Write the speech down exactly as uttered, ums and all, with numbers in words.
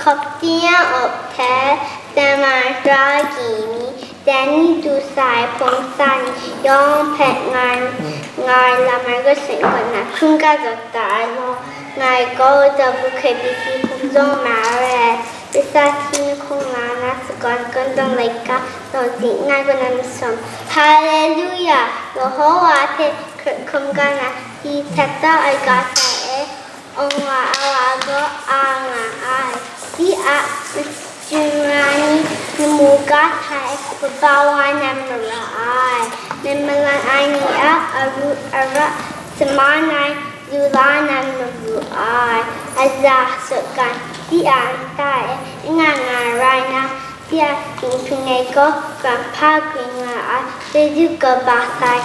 Hkawp teng a up hte, dai ma ra agyi ni, dai ni du sa ai hpung sa ni yawng hpe nga, nga ai lam ai Karai Kasang kaw na hkungga zaw da ai law, ngai gaw dabu hkrai bisi hpung zaw ma ai, Lasa hti ni hkung la na sagawn kantang laika, daw zi ngai kaw na masum. Haleluya! Yehowa hte hkrit hkungga na, si htat da ai ga sa e, Awa, awa gaw a nga ai. Shi a machun ra ni lamu ga hta e kaba wa na mara ai. Myit malang ai ni a aru ara sama na lu la na maru ai. Aza sut ga shi a nta e n nga nga rai na, shi a dinghpring e gaw kramhpa grin nga ai. Chyeju kaba sai.